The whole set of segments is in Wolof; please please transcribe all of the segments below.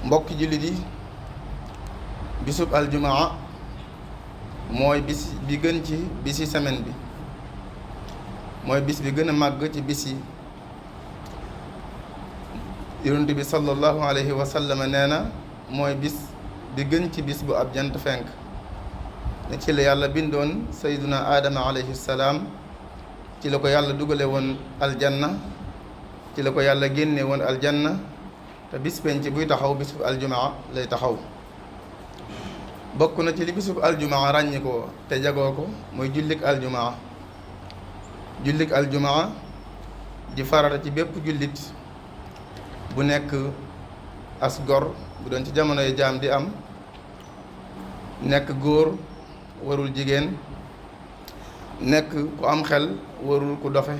mbokki jullit yi bisub aljumaa mooy bis bi gën ci bisi semaine bi, mooy bis bi gën a màgg ci bis yi. yonent bi sallallahu alayhi wa sallam nee na mooy bis bi gën ci bis bu ab jant fenk, ne ci la yàlla bindoon sayduna aadama alayhi salaam, ci la ko yàlla dugale woon aljanna, ci la ko yàlla génne woon aljanna, te bis penc buy taxaw bisub aljumaa lay taxaw. bokk na ci li bisub aljumaa ràññi ko te jagoo ko mooy jullik aljumaa. jullik aljumaa di farata ci bépp jullit bu nekk as gor, bu doon ci jamonoy jaam di am, nekk góor warul jigéen, nekk ku am xel warul ku dofe,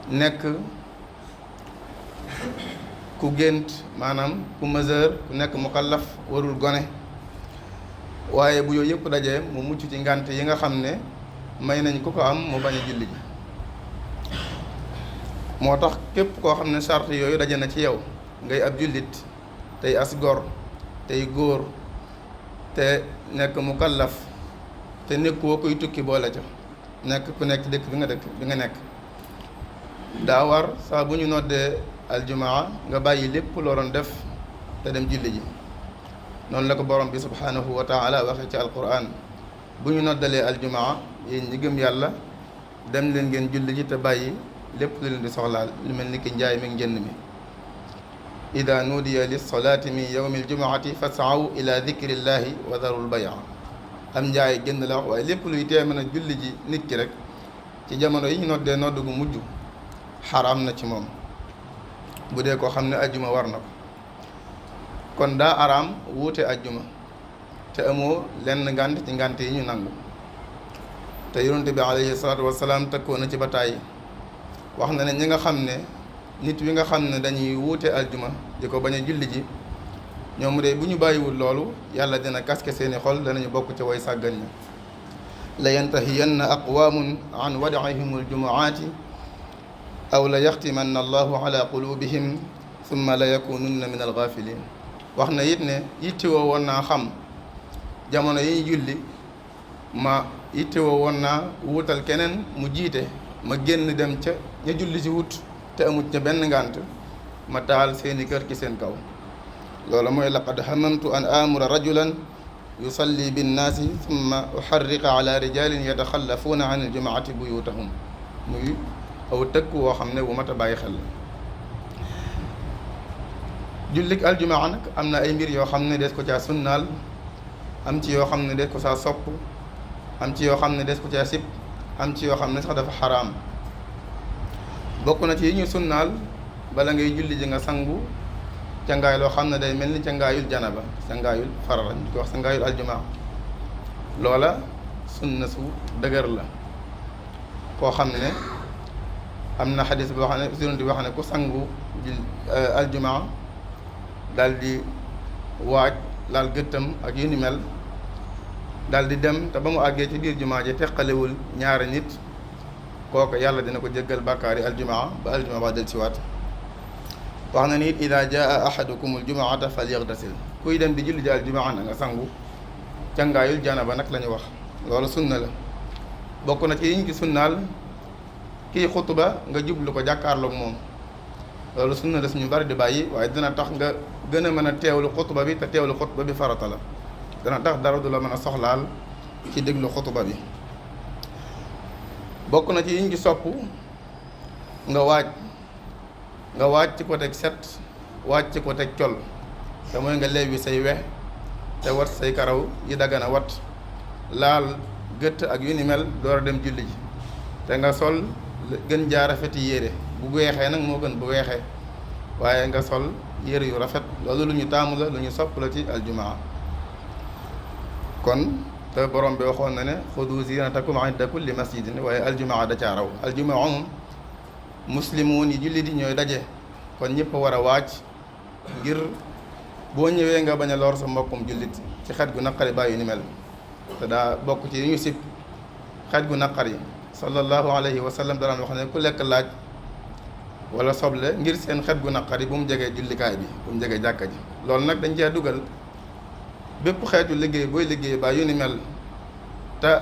nekk ku gént maanaam ku majeur, ku nekk mukallaf warul gone. waaye bu yooyu yëpp dajee mu mucc ci ngànt yi nga xam ne may nañ ku ko am mu bañ a julli ji. moo tax képp koo xam ne sart yooyu daje na ci yow, ngay ab jullit tey as gor tey góor te nekk mukallaf te nekkoo koy tukki boole ca, nekk ku nekk dëkk bi nga nekk, daa war saa bu ñu noddee aljumaa nga bàyyi lépp loo doon def te dem julli ji. noonu la ko borom bi subhanahu wa taala waxee ci alquran, bu ñu noddalee aljumaa yéen ñi gëm yàlla dem leen ngeen julli ji te bàyyi lépp lu leen di soxlaal, lu mel ni ki njaay mi njënd mi. ida nuudiya lissolaati min yawmi aljumaati fasaaw ila dikrillahi wa darul baya. am njaay génn la wax, waaye lépp luy tee mën a julli ji nit ki rek ci jamono yi ñu noddee nodd gu mujj xaraam na ci moom, bu dee koo xam ne ajjuma war na ko. kon daa araam wuute ajjuma te amoo lenn ngànt ci ngànt yi ñu nangu. te yonent bi alayhi salaatu wasalaam tëkkoo na ci ba tàyyi, wax na ne ñi nga xam ne nit wi nga xam ne dañuy wuute aljuma di ko bañ a julli ji, ñoom de bu ñu bàyyiwul loolu yàlla dina kaske seeni xol, danañu bokk ci way sàggan ña. la yantahiyanna aqwaamun an wad'ihim aljumuaati aw la yaxtimanna allahu ala qulubihim thumma la yakununna min alghafilin. wax na it ne yittewoo woon naa xam jamono yi julli, ma yittewoo woon naa wuutal keneen mu jiite, ma génn dem ca ña julli ci wut te amut ca benn ngànt, ma taal seeni kër ci seen kaw. loolu mooy laqad hamamtu an amura rajulan yusalli binnaasi thumma uharriqa ala rijalin yataxallafuuna an aljumaati buyutahum. muy aw tëkk woo xam ne bu mat a bàyyi xel. jullik aljumaa nag am na ay mbir yoo xam ne des ko caa sunnaal, am ci yoo xam ne des ko caa sopp, am ci yoo xam ne des ko caa sib, am ci yoo xam ne sax dafa xaraam. bokk na ci yi ñu sunnaal, bala ngay julli ji nga sangu cangaay loo xam ne day mel ni cangaayul janaba, cangaayul farara, ñu ko wax cangaayul aljumaa. loola sunna su dëgër la, koo xam ne am na xadis boo xam ne Yonent bi wax ne ku sangu aljumaa daal di waaj laal gëttam ak yu ni mel, daal di dem te ba mu àggee ci biir jumaa ji teqalewul ñaari nit, kooku yàlla dina ko jéggal bàkkaari aljumaa ba aljumaa ba del siwaat. wax na ni it ida jaa ahadukum aljumaata falyaghtasil, kuy dem di julli ji aljumaa na nga sangu cangaayul janaba nag la ñu wax. loolu sunna la. bokk na ci yiñ ki sunnaal kii xutba nga jublu ko jàkkaarloog moom, loolu sunna la suñu bari di bàyyi, waaye dina tax nga gën a mën a teewlu xutba bi, te teewlu xutba bi farata la. dana tax dara du la mën a soxlaal ci déglu xutba bi. bokk na ci yiñ ci sopp nga waaj ci ko teg set, waaj ci ko teg col, te mooy nga leewi say wex te wat say karaw yi dagana wat, laal gëtt ak yu ni mel door a dem julli ji, te nga sol gën jaa rafeti yére. bu weexee nag moo gën bu weexee, waaye nga sol yére yu rafet, loolu lu ñu taamu la, lu ñu sopp la ci aljumaa. kon te borom bi waxoon na ne xudu zinatakum inda kulli masjidin, waaye aljumaa da caa raw. aljumaa moom muslimuun yi julli di ñooy daje, kon ñëpp war a waaj ngir boo ñëwee nga bañ a lor sa mbokkum jullit ci xet gu naqari bàyyi ni mel. te daa bokk ci yi ñu sib xet gu naqari. sallallahu alayhi wa sallam daan wax ne ku lekk laaj wala soble ngir seen xet gu naqari bu mu jegee jullikaay bi bu mu jegee jàkka ji. loolu nag dañ cee dugal bépp xeetu liggéey booy liggéey ba yu ni mel te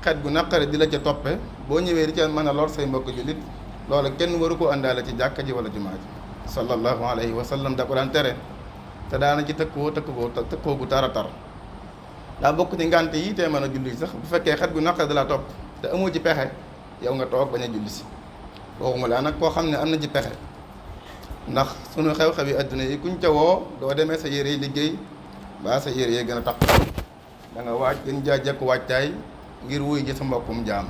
xet gu naqari di la ca toppe boo ñëwee di ca mën a lor say mbokk jullit loolu kenn waru ko àndaale ci jàkka ji wala jumaa ji. sallallahu alayhi wa sallam da ko daan tere te daana ci tëkkoo gu tara tar. daa bokk ci ngànt yi te mën a julli sax bu fekkee xet gu naqari da la topp te amoo ci pexe yow nga toog bañ a julli si. waxuma laa nag koo xam ne am na ci pexe ndax sunu xew-xewi adduna yi kuñ ca woo doo demee sa yére yi liggéey ba sa yére yi gën a tax da nga waaj gën jaa jekku waajtaay ngir wuy ji sa mbokkum jaam.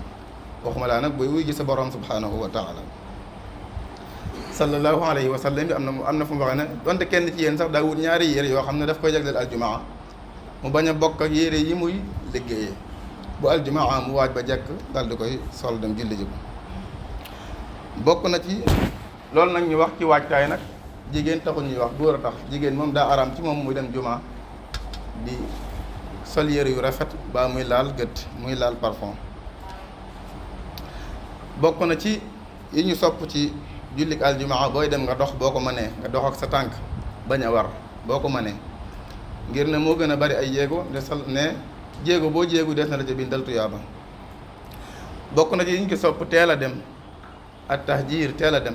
waxuma laa nag booy wuy ji sa borom subhanahu wa taala. sallallahu alayhi wa sallam bi am na fu mu waxee ne donte kenn ci yéen sax daa wut ñaari yére yoo xam ne daf koy jagleel aljumaa mu bañ a bokk ak yére yi muy liggéeyee bu aljumaa mu waaj ba jekk dal di koy sol dem julli ji ko. bokk na ci loolu nag ñu wax ci waajtaay nag jigéen taxul ñuy wax góor a tax. jigéen moom daa araam ci moom muy dem jumaa di sol yére yu rafet ba muy laal gët muy laal parfum. bokk na ci yi ñu sopp ci jullik aljumaa booy dem nga dox boo ko mënee nga dox ak sa tànk bañ a war boo ko mënee ngir ne moo gën a bari ay jéego ne jéego boo jéegu des na la ca bindal tuyaaba. bokk na ci yi ñu ko sopp teel a dem at tahjiir teel a dem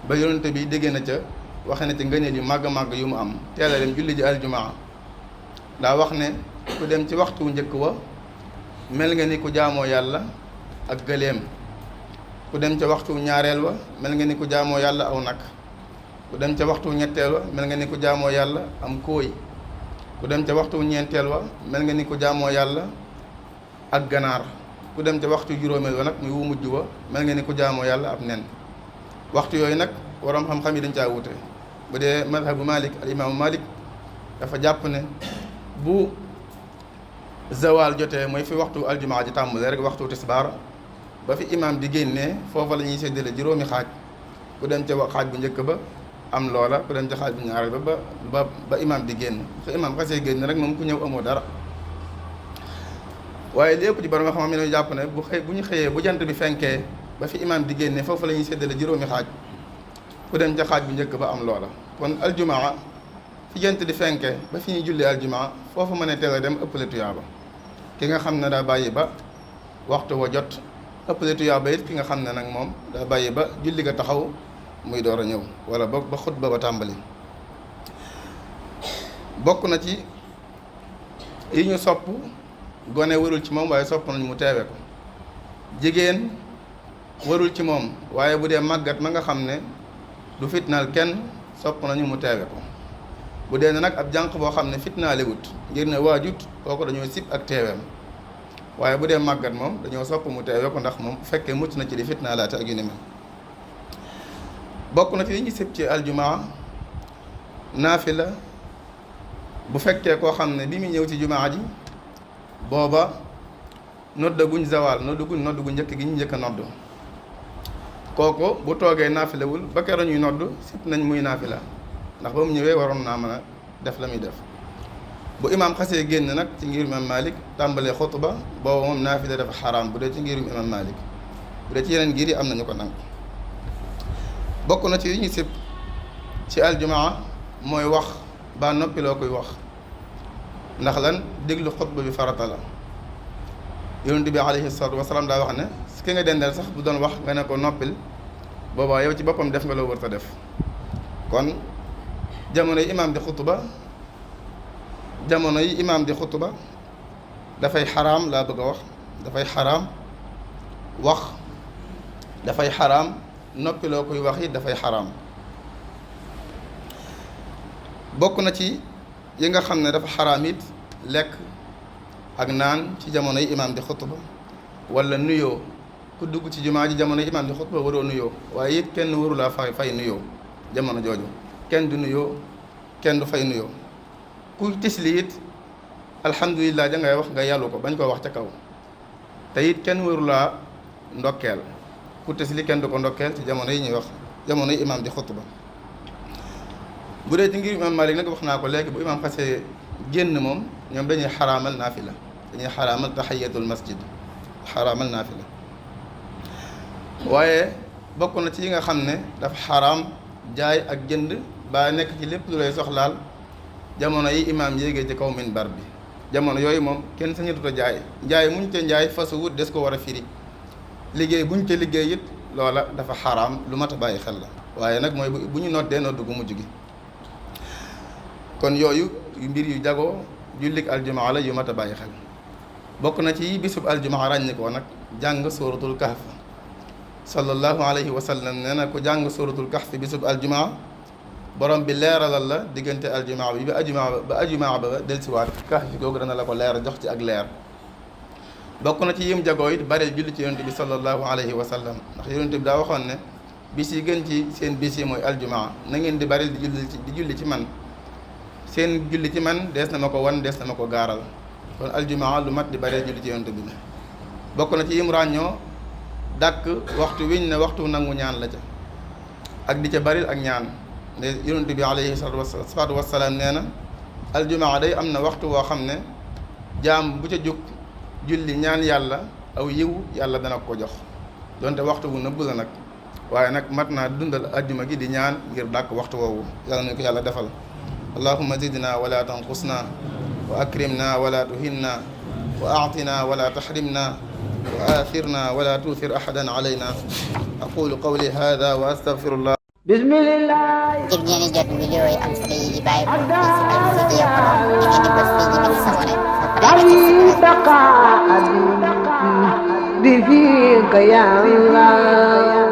ba yonente bi dégg na ca waxe na ci ngëneel yu màgg yu mu am. teel a dem julli ji aljumaa daa wax ne ku dem ci waxtu njëkk wa mel nga ni ku jaamoo yàlla ak gëléem. ku dem ca waxtu ñaareel wa mel nga ni ku jaamoo yàlla aw nag. ku dem ca waxtu ñetteel wa mel nga ni ku jaamoo yàlla am kóoy. ku dem ca waxtu ñeenteel wa mel nga ni ku jaamoo yàlla ak ganaar. ku dem ca waxtu juróomeel wa nag muy wu mujj wa mel nga ni ku jaamoo yàlla ab nen. waxtu yooyu nag waroom xam-xam yi dañ caa wute. bu dee madhabu Malik al imaamu Malik dafa jàpp ne bu zawal jotee mooy fi waxtu aljumaa ji tàmbalee rek waxtu tisbaar ba fi imaam di génnee foofa la ñuy séddale juróomi xaaj. ku dem ca xaaj bu njëkk ba am loola ku dem ca xaaj bu ñaareel ba imaam di génn. su imaam xasee génn rek moom ku ñëw amoo dara. waaye lépp ci borom xam-xam yi jàpp ne bu ñu xëyee bu jant bi fenkee ba fi imaam di génne foofu la ñuy séddale juróomi xaaj. ku dem ca xaaj bu njëkk ba am loola. kon aljumaa fi jant di fenkee ba fi ñuy julli aljumaa foofu mën a teel a dem ëppale tuyaaba. ki nga xam ne daa bàyyi ba waxtu wa jot ëppale tuyaaba it ki nga xam ne nag moom daa bàyyi ba julli ga taxaw muy door a ñëw wala ba xutba ba tàmbali. bokk na ci yi ñu sopp gone warul ci moom waaye sopp nañu mu teewe ko. jigéen warul ci moom waaye bu dee màggat ma nga xam ne du fitnaal kenn sopp nañu mu teewe ko. bu dee nag ab jànq boo xam ne fitnaale wut ngir ne waajut kooku dañoo sib ak teeweem waaye bu dee màggat moom dañoo sopp mu teewe ko ndax moom bu fekkee mucc na ci di fitnaalaate ak yu ni mel. bokk na ci li ñu sib ci aljumaa naafila bu fekkee koo xam ne bi mu ñëw ci jumaa ji booba noddaguñ zawal noddaguñ nodd gu njëkk gi ñu njëkk a nodd. kooku bu toogee naafilawul ba keroog ñuy nodd sib nañ muy naafila ndax ba mu ñëwee waroon naa mën a def la muy def. bu imaam xasee génn nag ci ngirum imam Malik tàmbalee xutba booba moom naafila dafa xaraam bu dee ci ngirum imam Malik. bu dee ci yeneen ngir yi am nañu ko nangu. bokk na ci yi ñu sib ci aljumaa mooy wax ba noppi loo koy wax ndax lan déglu xutba bi farata la. yonent bi alayhi salaatu wasalaam daa wax ne ki nga dendal sax bu doon wax nga ne ko noppil boobaa yow ci boppam def nga loo war sa def. kon jamono yi imaam di xutba dafay xaraam laa bëgg a wax dafay xaraam wax dafay xaraam noppi loo koy wax yi dafay xaraam. bokk na ci yi nga xam ne dafa xaraam it lekk ak naan ci jamono yi imaam di xutba wala nuyoo. ku dugg ci jumaa ji jamono yi imaam di xutba waroo nuyoo waaye it kenn warulaa fay nuyoo jamono jooju kenn du nuyoo kenn du fay nuyoo. ku tisli it alhamdulilah ja ngay wax nga yàllu ko bañ koo wax ca kaw te it kenn warulaa ndokkeel. ku tisli kenn du ko ndokkeel ci jamono yi ñuy wax jamono yi imaam di xutba. bu dee ci ngir imaam Malik nag wax naa ko léegi bu imaam xasee génn moom ñoom dañuy xaraamal naafila dañuy xaraamal tahiyatul masjid xaraamal naafila. waaye bokk na ci yi nga xam ne dafa xaraam jaay ak jënd ba nekk ci lépp lu lay soxlaal jamono yi imaam yéegee ci kaw minbar bi jamono yooyu moom kenn sañatut a jaay njaay muñ ca njaay fasu wut des ko war a firi liggéey buñ ca liggéey it loola dafa xaraam lu mat a bàyyi xel la waaye nag mooy bu ñu noddee noddu gu mujj gi kon yooyu mbir yu jagoo jullik aljumaa la yu mat a bàyyi xel bokk na ci bisub aljumaa ràññikoo nag jàng suratul kahf sallallahu alayhi wa sallam nee na ku jàng suratul kahf bisub aljumaa borom bi leeralal la diggante aljumaa bi ba ajumaa ba delsiwaat kahf googu dana la ko leer jox ci ak leer bokk na ci yim jagoo it bari julli ci yonent bi sallallahu alayhi wa sallam ndax yonent bi daa waxoon ne bis yi gën ci seen bis yi mooy aljumaa na ngeen di bari di julli ci man seen julli ci man dees na ma ko wan dees na ma ko gaaral kon aljumaa lu mat di bari julli ci yonent bi la bokk na ci yim ràññoo dàkk waxtu wiñ ne waxtu nangu ñaan la ca ak di ca baril ak ñaan ne yonent bi alayhi salaatu wassalaam nee na aljumaa day am na waxtu woo xam ne jaam bu ca jug julli ñaan yàlla aw yiw yàlla dana ko jox donte waxtu bu nëbb la nag waaye nag mat naa dundal ajjuma gi di ñaan ngir dàkk waxtu woowu yàlla nañu ko yàlla defal allahumma zidna wala tanqusna wa akrimna wala tuhinna wa aatina wala tahrimna wa athirna wala tuuthir ahadan alayna aqulu qawli hadha wa astaghfirullah bismillah ngir ngeen di jot vidéo yi am solo yi di bàyyi ko ci Al-Mouridiyyah da ngeen di bës fii di sabone ba pare